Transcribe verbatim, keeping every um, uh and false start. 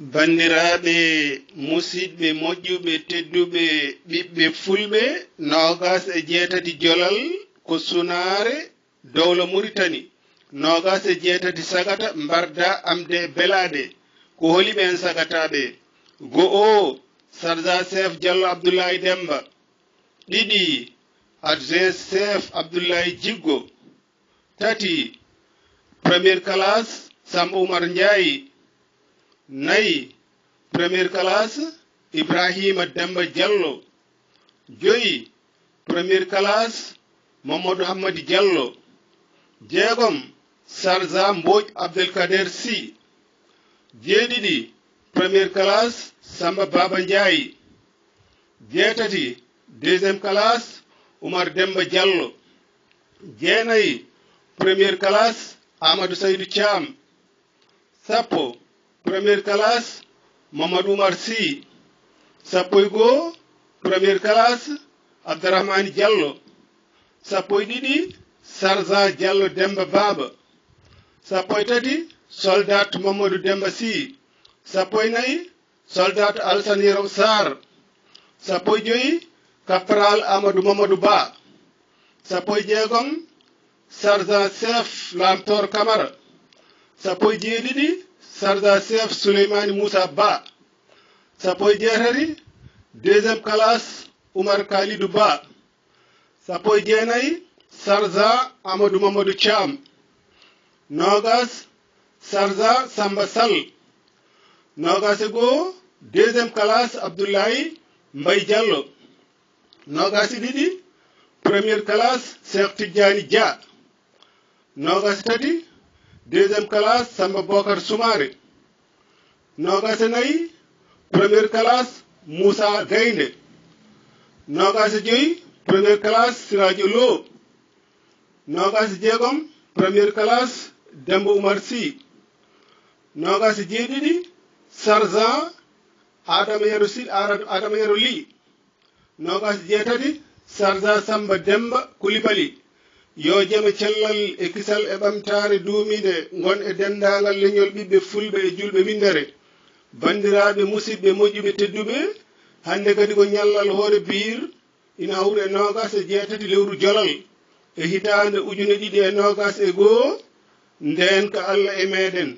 Banndiraaɓe musidɓe moƴƴuɓe tedduɓe ɓiɓɓe fulɓe, noogaas e jeetati Jolal ko sunaare dowla Muritani, noogaas e jeetati sagata mbarda amde belaade. Ko holi ɓeen sagataaɓe? Go'o, Sarza Seef Jallo Abdullahi Demmba. Ɗiɗi, adjoint chef Abdullahi Jiggo. Tati, première classe Samba Oumar Ndiaye. Nayi, première classe Ibrahima Demba Diallo. Joyi, première classe Mamadou Hammadi Diallo. Jeegom, Sarza Mbodj Abdelkader Sy. Jeeɗiɗi, première classe Samba Baba Ndiaye. Jeetati, deuxième classe Oumar Demba Diallo. Jeenayi, première classe Amadou Saydou Thiam. Sappo, première classe Mamadou Oumar Sy. Sappo e goo, première classe Abdourahmane Diallo. Sappo e ɗiɗi, Sarza Diallo Demba Baba. Sappo e tati, soldat Mamadou Demba Sy. Sappo e nayi, soldat Alassane Yero Sarr. Sappo e joyi, Kapral Amadou Mamadou Ba. Sappo e jeegom, Sarza Chef Lamtor Camara. Sappo e jeeɗiɗi, Sarza Chef Souleymane Moussa Ba. Sappo e jeetati, deuxième classe Oumar Kalidou Ba. Sappo e jeenayi, Sarza Amadou Mamadou Thiam. Noogas, Sarza Samba Sall. Noogas e goo, deuxième classe Abdoulaye Mbaye Diallo. Noogas e ɗiɗi, première classe Cheikh Tidiane Dia. Noogas e tati, deuxième classe Samba Bokar Soumaré. Noogas e nayi, première classe Moussa Gaynde. Noogas e joyi, première classe Siradio Lo. Noogas e jeegom, première classe Demba Oumar Sy. Noogas e jeeɗiɗi, Sarza Adama Yero Sy, Adama Yero Ly. Noogas e jeetati, Sarza Samba Demba Coulibaly. Yo jam e cellal e kisal e ɓamtaare duumiinde ngon e denndaangal leñol ɓiɓɓe fulɓe e julɓe winndere. Banndiraaɓe musidɓe moƴƴuɓe tedduɓe, hannde kadi ko ñallal hoore biir, ina hawri e noogas e jeetati lewru Jolal e hitaande ujune ɗiɗi e noogas e goo, ndeen ka Alla e meeɗen.